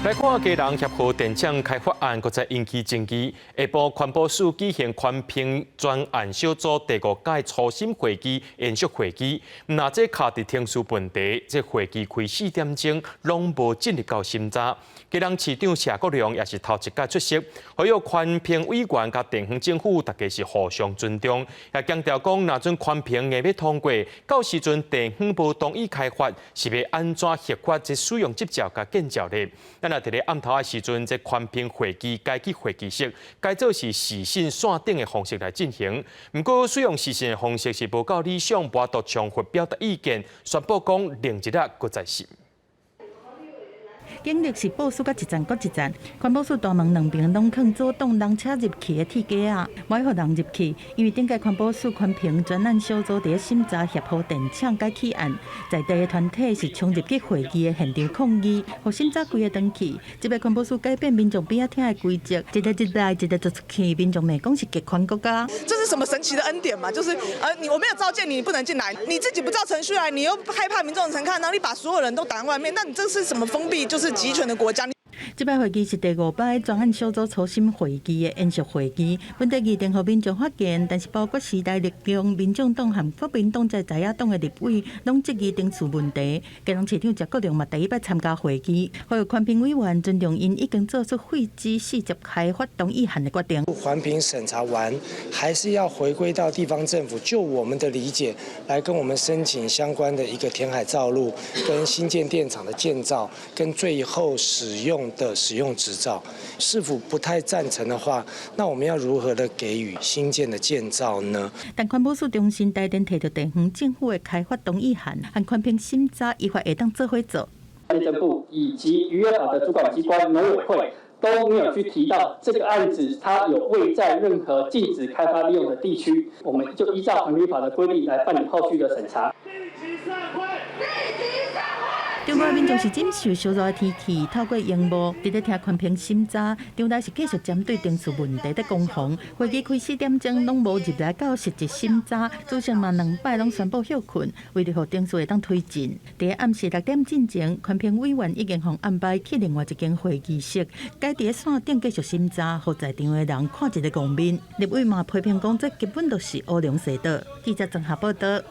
來看基隆協和電廠開發案，閣再引起爭議。下晡環保署舉行環評專案小組第五屆初審會議延續會議，若這卡佇程序問題，這會議開4點鐘，攏無進入到審查。基隆市長謝國樑也是頭一擺出席，呼籲環評委員佮地方政府，大家是互相尊重，也強調講，若準環評硬欲通過，到時陣地方無同意開發，是欲按怎核發這使用執照佮建照咧？咱若佇咧暗頭仔時陣，這環評會議改去會議室，改做是視訊線頂的方式來進行。毋過使用視訊的方式是無夠理想，無法度充分表達意見，宣布講另一日閣再審。警力是部署甲一層閣一層，環保署大門兩邊攏囥阻擋人車入去的鐵架仔，無愛予人入去。因為頂屆環保署環評專案小組佇咧審查協和電廠改起案，在地的團體是衝入去會議的現場抗議，予審查規个斷去。這擺環保署改變民眾邊仔聽的規則，一個入來，一個就出去，民眾罵講是極權國家。這是什麼神奇的恩典嘛？就是你我沒有召見你，你不能進來，你自己不照程序來，你又害怕民眾能看到，你把所有人都擋在外面，那你這是什麼封閉？就是極權的國家。這擺會議是第五擺專案小組初審會議的延續會議，問題議程予民眾發現，但是包括時代力量、民眾黨和國民黨在在野黨的立委，攏質疑程序問題。基隆市長謝國樑嘛第一擺參加會議，呼籲環評委員尊重𪜶已經做出廢止四級開發同意函的決定。環評審查完，還是要回歸到地方政府，就我們的理解，來跟我們申請相關的一個填海造陸、跟新建電廠的建造、跟最後使用的使用執照，市府不太贊成的話，那我們要如何的給予新建的建造呢？但環保署重新台電提著地方政府的開發同意函和環評審查，依法會當做伙做。內政部以及漁業法的主管機關農委會都沒有去提到這個案子，它有未在任何禁止開發利用的地區，我們就依照環評法的規定來辦理後續的審查。中國民眾是忍受燒熱的天氣，透過螢幕佇咧聽環評審查，場內是繼續針對程序問題佇攻防。會議開4點鐘，攏無入來到實質審查，主席嘛兩擺攏宣布歇睏，為著予程序會當推進。佇暗時6點進前，環評委員已經予安排去另外一間會議室，改佇咧線頂繼續審查，予在場的人看一个戇面。立委嘛批評講，這根本就是烏龍踅倒。記者綜合報道。